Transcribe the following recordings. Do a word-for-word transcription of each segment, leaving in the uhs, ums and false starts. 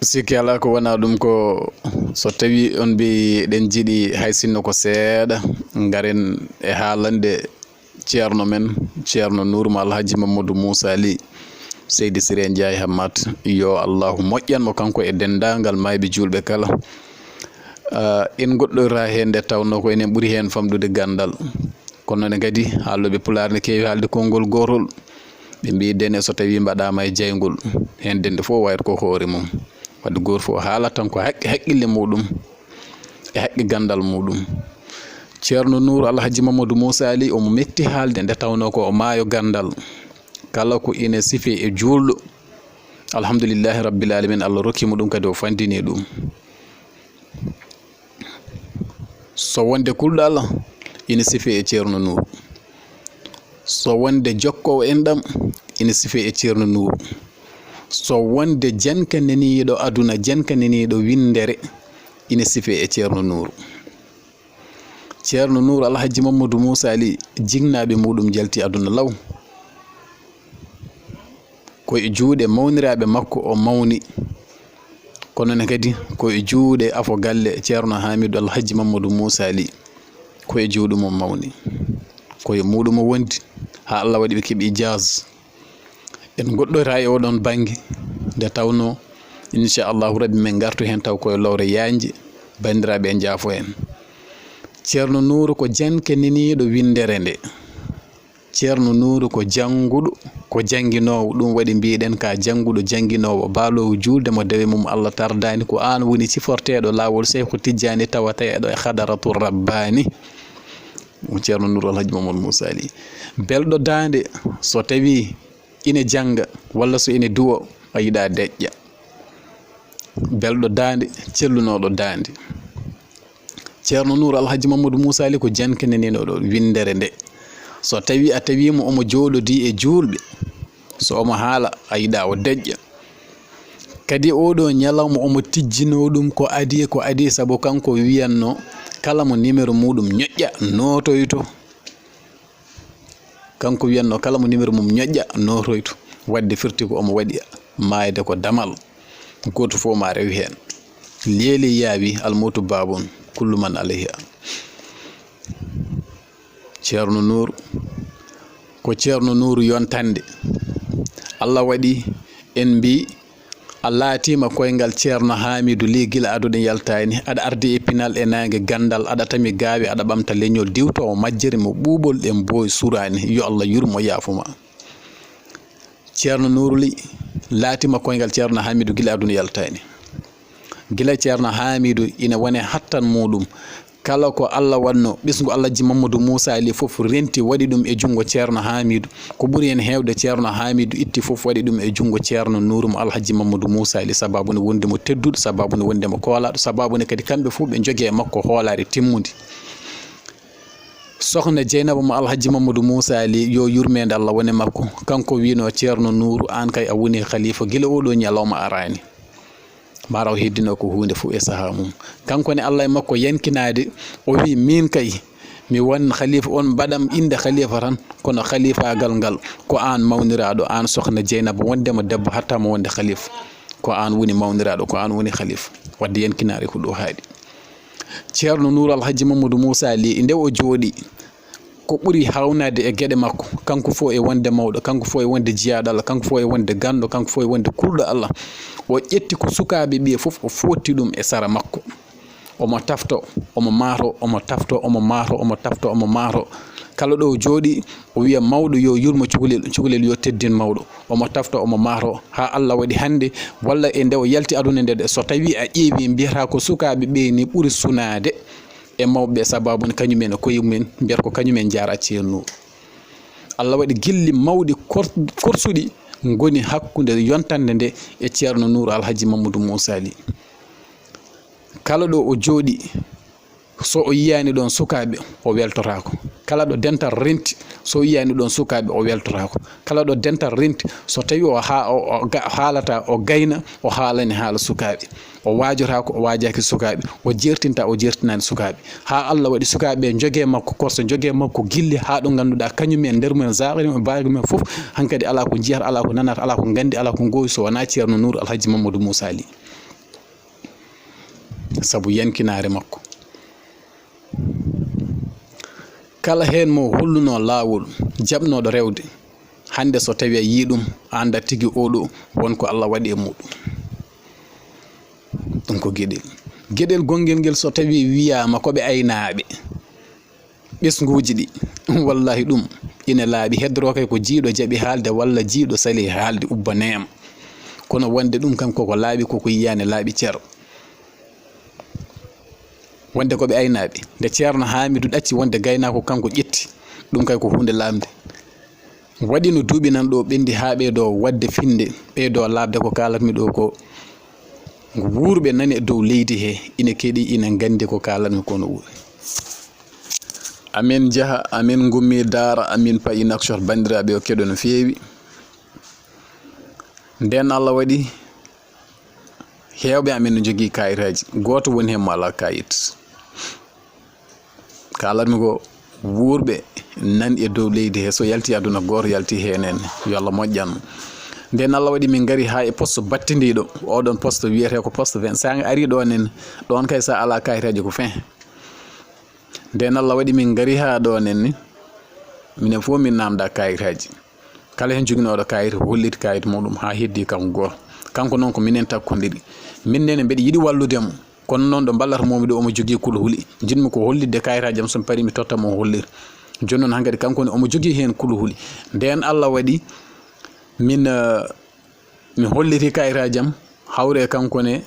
Sikki alaa ko wonaa ɗum ko, so tawii on mbii eɗen njiɗi hay sinno ko seeɗa, ngaren e haalande Ceerno men, Ceerno Nuur mo Alhaji Mamadou Moussa Ly, Seydi Siré Ndiaye Hammat, yo Allahu moƴƴan mo kanko e denndaangal maayɓe juulɓe kala. Ah, en ngoɗɗoraa heen nde tawnoo ko enen ɓuri heen famɗude ganndal. Kono ne kadi, haalooɓe Pulaar ne keewi haalde konngol gootol. Ɓe mbii, dene so tawii mbaɗaama e jayngol, heen dende fof wayata ko hoore mum. Wadde gooto fof haalat tan ko haqqi haqqille muuɗum e haqqi ganndal muuɗum. Ceerno Nuur Alhaji Mamadou Moussa Ly, omo metti haalde nde tawnoo ko o maayo ganndal. Kala ko ina sifee e juulɗo, alhamdulillahi rabbil alamin, Allah rokki mo ɗum, kadi o fandini ɗum. So wonde kulɗo Allah, ina sifee e Ceerno Nuur. So wonde jokkoowo enɗam, ina sifee e Ceerno Nuur. So wonde janka neniiɗo aduna, janka neniiɗo winndere, ina sifee e Ceerno Nuur. Ceerno Nuur Alhaji Mamadou Moussa Ly, jinnaaɓe muuɗum njalti aduna law. Ko e juuɗe mawniraaɓe makko o mawni. Kono ne kadi ko e juuɗe afo galle Ceerno Hamidou Alhaji Mamadou Moussa Ly. Ko e juuɗe mum mawni. Ko e muuɗum o wondi haa Allah waɗi ɓe keɓi ijaaz. En ngoɗɗoyta e oɗon bannge, nde tawnoo, inchallahu rabbi, men ngartu heen taw koye lowre yaajnde, banndiraaɓe, njaafo en. Ceerno Nuuru ko janke neniiɗo winndere nde. Ceerno Nuuru ko jannguɗo, ko jannginoowo, ɗum waɗi mbiiɗen ka jannguɗo, jannginoowo, baaloowo juulde mo dewe mum Allah tardaani, ko aan woni siforteeɗo laawol Seykhu Tijjaani tawateeɗo e Hadaratu Rabbaani. Ɗum Ceerno Nuuru Alhaji Mamadou Moussa Ly. Belɗo daande, so tawii ina jannga walla so ina duwa, a yiɗaa deƴƴa. Belɗo daande, cellunooɗo daande. Ceerno Nuur Alhaji Mamadou Moussa Ly ko janke neniiɗo winndere nde. So tawii a tawii mo omo jooɗodii e juulɓe, so omo haala, a yiɗaa o deƴƴa. Kadi ooɗoo ñalawma omo tijjinoo ɗum ko adii, ko adii, sabu kanko wiyatnoo kala mo numéro muuɗum ñoƴƴa, nootoyto. Kanko wiyatnoo kala mo numéro mum ñoƴƴa, nootoyto. Waɗde firti ko omo waɗi maayde ko damal. Gooto fof ma rew heen. Leeli yaawi, almawtu baabun, kullu man alayha. Ceerno Nuur, ko Ceerno Nuur yontande. Allah waɗi en mbii, a laatiima koyngal Ceerno Haamiidu Lih gila aduna yaltaani, aɗa ardi e pinal e naange ganndal, aɗa tami gaawe, aɗa ɓamta leñol diwtoowo majjere mo ɓuuɓol e mbooy suraani. Yo Allah yurmo yaafo ma. Ceerno Nuuru Lih laatiima koyngal Ceerno Haamiidu gila aduna yaltaani. Gila Ceerno Haamiidu ina wone hattan muuɗum, kala ko Allah waɗnoo, ɓesngu Alhaji Mamadou Moussa Ly fof renti waɗi ɗum e junngo Ceerno Haamiidu. Ko ɓuri heen heewde, Ceerno Haamiidu itti fof waɗi ɗum e junngo Ceerno Nuuru mo Alhaji Mamadou Moussa Ly, sabaabu ne wonde mo tedduɗo, sabaabu ne wonde mo koolaaɗo, sabaabu ne kadi kamɓe fof ɓe njogii e makko hoolaare timmunde. Sokhna Dieynaba mo Alhaji Mamadou Moussa Ly, yo yurmeende Allah wone makko, kanko wiynoo Ceerno Nuuru, aan kay a woni khalifa gila ooɗoo ñalawma araani. Maraw heddino ko huunde fof e sahaa mum. Kanko ne Allah e makko yankinaade, o wii, miin kay, mi won khalifa, on mbaɗam innde khalifa tan, kono khalifaagal ngal ko aan mawniraaɗo, aan Sokhna Dieynaba, wonde mo debbo hatta mo wonde khalifa. Ko aan woni mawniraaɗo, ko aan woni khalifa. Waɗde yankinaare ko ɗo haaɗi. Ceerno Nuuru Alhaji Mamadou Moussa Ly, nde o jooɗii, ko ɓuri haawnaade e geɗe makko, kanko fof e wonde mawɗo, kanko fof e wonde jiyaaɗo Allah, kanko fof e wonde ganndo, kanko fof e wonde kulɗo Allah, o ƴetti ko sukaaɓe ɓe fof, o footti ɗum e sara makko. Omo tafto, omo maato, omo tafto, omo maato, omo tafto, omo maato. Kala ɗo o jooɗii, o wiya, mawɗo yo yurmo cukalel, cukalel yo teddin mawɗo. Omo tafto, omo maato, haa Allah waɗi hannde, walla e nde o yalti aduna nde, so tawii a ƴeewii, mbiyata ko sukaaɓe ɓe ni ɓuri sunaade e mawɓe ɓe, sabaabu ne kañumen e koye mumen mbiyata ko kañumen njaara Ceerno Nuuru. Allah waɗi gilli mawɗi kor-, korsuɗi ngoni hakkunde yontande nde e Ceerno Nuuru Alhaji Mamadou Moussa Ly. Kala ɗo o jooɗii, so o yiyaani ɗoon sukaaɓe, o weltotaako. Kala ɗo dental renti, so o yiyaani ɗoon sukaaɓe, o weltotaako. Kala ɗo dental renti, so tawii o haa-, o, o ga-, haalata, o gayna, o haalani haala sukaaɓe. O waajotaako, o waajaaki sukaaɓe. O jeertinta, o jeertinaani sukaaɓe. Haa Allah waɗi sukaaɓe njogee makko korse, njogee makko gilli, haa ɗo ngannduɗaa kañum en nder mumen, zaahiri mumen, baatini mumen fof, hankadi alaa ko njiyata, alaa ko nanata, alaa ko nganndi, alaa ko ngoowi, so wonaa Ceerno Nuuru Alhaji Mamadou Moussa Ly. sabu yankinaare makko. Kala heen mo hollunoo laawol jaɓnooɗo rewde, hannde so tawii a yii ɗum, a anndat tigi oo ɗoo won ko Allah waɗi e muuɗum. Ɗum ko geɗel. Geɗel gonngel ngel, so tawii wiyaama ko ɓe aynaaɓe, ɓesnguuji ɗi, wallaahi ɗum ine laaɓi, heddoroo kay ko jiyɗo jaɓi haalde walla jiyɗo salii haalde, ubbaneema. Kono wonde ɗum kam koko laaɓi, koko yiyaani laaɓi cer. Wonde ko ɓe aynaaɓe. Nde Ceerno Haamidu ɗacci wonde gaynaako kanko ƴetti, ɗum kay ko huunde laaɓnde. Waɗi no duuɓi nan ɗo ɓenndi haa ɓeydoo waɗde finnde, ɓeydoo laaɓde ko kaalatmi ɗo ko. Wuurɓe nani e dow leydi he, ina keɗi, ina nganndi ko kaalatmi ko no wuuri. Amin njaha, amin ngummi daara, amin payi Nouakchott, banndiraaɓe o keɗo no feewi. Nden Allah waɗi heewɓe amin no njogii kaayitaaji, gooto woni heen mo alaa kaayit. Kaalatmi ko wuurɓe nan e dow leydi he, so yalti aduna gooto yalti heen en, yo Allah moƴƴan mo. Nden Allah waɗi min ngari haa e poste battindiiɗo, oɗon poste wiyetee ko poste vingt. Sa ari ɗo nen, ɗon kay sa alaa kaayitaaji ko fin. Nden Allah waɗi min ngari haa ɗo nen ni, minen fof min namda kaayitaaji. Kala heen joginooɗo kaayit, holliti kaayit muɗum haa heddi kanko gooto. Kanko noon ko minen takkondiri. Min nene mbeɗa yiɗi wallude mo, kono noon ɗo mballata momi ɗo omo jogii kuluhuli. Njiɗmi ko hollitde kaayitaaji am, so mi parii mi totta mo o hollira. Jooni noon hankadi kanko ne omo jogii heen kuluhuli. Ndeen Allah waɗi min, eh, mi holliti kaayitaaji am, hawre e kanko ne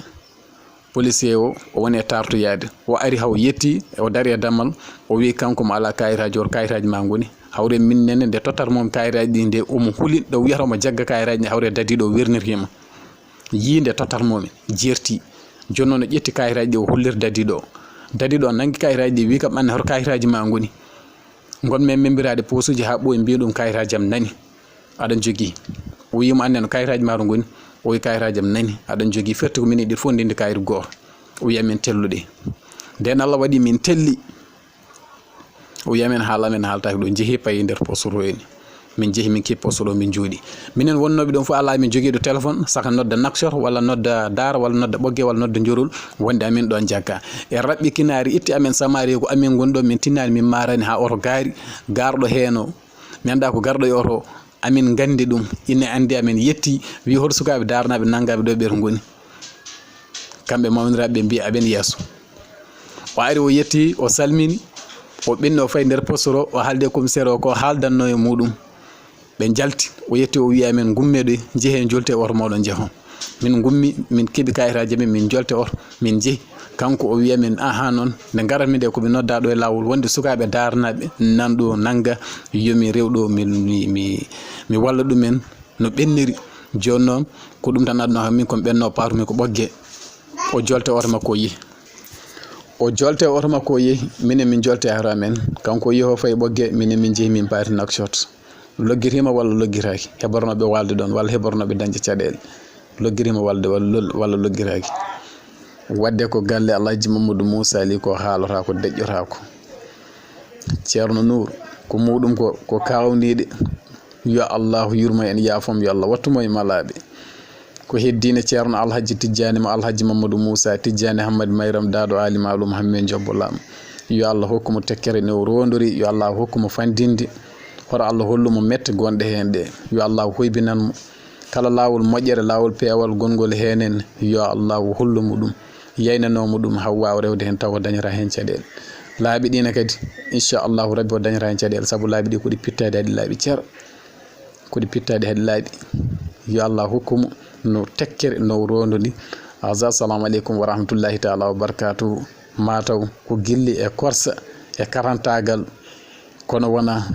policier o, o woni e taartoyaade. O ari haw yetti, o dari e dammal, o wi kanko mo alaa kaayitaaji, o kaayitaaji ma ngoni. Hawre min nene nde tottat momi kaayitaaji ɗi nde omo huli, ɗo wiyata omo jagga kaayitaaji ɗi, hawre dadiiɗo o wernirima. Yii nde tottat momi, jerti. Jooni noon o ƴetti kaayitaaji ɗi, o holliri dadiiɗo o. Dadiiɗo o nangi kaayitaaji ɗi, wi kam anne hoto kaayitaaji ma ngoni. Ngon men membiraade poosuji haa ɓooyi, mbiya ɗum kaayitaaji am nani. Aɗa jogii. O wiyi mo anne no kaayitaaji ma to ngoni. O wiyi kaayitaaji am nani. Aɗa jogii. Ferti ko min e ɗi fof ndendi kaayit gooto. O wiyi amin telluɗe. Nden Allah waɗi min telli. O wiyi amen haala amen haaltaaki ɗo. Jehi payi nder poste o eni. Min jehi min keɓi poste ɗo min jooɗi. Minen wonnooɓe ɗon fof alaa min jogiiɗo téléphone, saka nodda Nouakchott, walla nodda Daara, walla nodda Ɓoggee, walla nodda Njorol, wonde amin ɗon jagga. E raɓɓi kinaari itti amen samaari ko amin ngoni ɗo, min tinnaani min maarani haa oto gaari, garɗo heen o. Mi anndaa ko garɗo e oto, amin nganndi ɗum, ine anndi amin yetti, wi hoto sukaaɓe daarnaaɓe nanngaaɓe ɗo ɓe to ngoni. Kamɓe mawniraaɓe ɓe mbiya aɓen yeeso. O ari o yetti, o salmini, o ɓenni o fayi nder poste o, o haalde commissaire o ko haaldanno e muɗum. Ɓe njalti, o yetti o wi amen ngumme ɗo, njehe njolte oto mooɗon njehon. Min ngummi, min keɓi kayitaaji amen, min njolte oto, min njehi. Kanko o wi amen aha noon, nde ngaratmi nde ko mi nodda ɗo e laawol wonde sukaaɓe daarnaaɓe nan ɗo nannga, yo mi rew ɗo, mi, mi, mi, mi walla ɗumen no ɓenniri. Jooni noon ko ɗum tan aduna kam, min ko mi ɓenno paatumi ko Ɓoggee. O jolte oto makko o yehi. O jolte oto makko o yehi, minen min jolte oto amen. Kanko o yehi o fayi Ɓoggee, minen min jehi min paati Nouakchott. Loggitiima walla loggitaaki? Heɓornooɓe waalde ɗoon walla heɓornooɓe dañde caɗeele. Loggitiima walla, walla, walla loggitaaki? Waɗde ko galle Alhaji Mamadou Moussa Ly ko haalata ko deƴƴotaako. Ceerno Nour, ko muɗum ko, ko kaawniiɗe. Yo Allahu yurmo en, yaafo mo, yo Allah wattu mo e malaaɓe. Ko heddiino Ceerno Alhaji Tijjaani mo Alhaji Mamadou Moussa Tijjaani Hammadi Mayram Daado Aali Maalum Hamme Jobbo Laam. Yo Allah hokku mo tekkere nde o roondori, yo Allah hokku mo fandinde. Hoto Allah hollu mo mette gonɗe heen ɗe. Yo Allah hoybinan mo. Kala laawol moƴƴere, laawol peewal gongol heen en, yo Allah hollu mo ɗum. Yaynanoo mo ɗum haa o waawa rewde heen tawa o dañata heen caɗeele. Laabi ɗi ne kadi, inchallahu rabbi o dañata heen caɗeele, sabu laabi ɗi ko ɗi pittaade, aɗi laaɓi cer. Ko ɗi pittaade, aɗi laaɓi. Yo Allah hokku mo no tekkere, no roondori. Aza, assalamu aleykum wa rahmatullahi taala wa barakatuhu. Mataw ko gilli e korsa e karantaagal, kono wona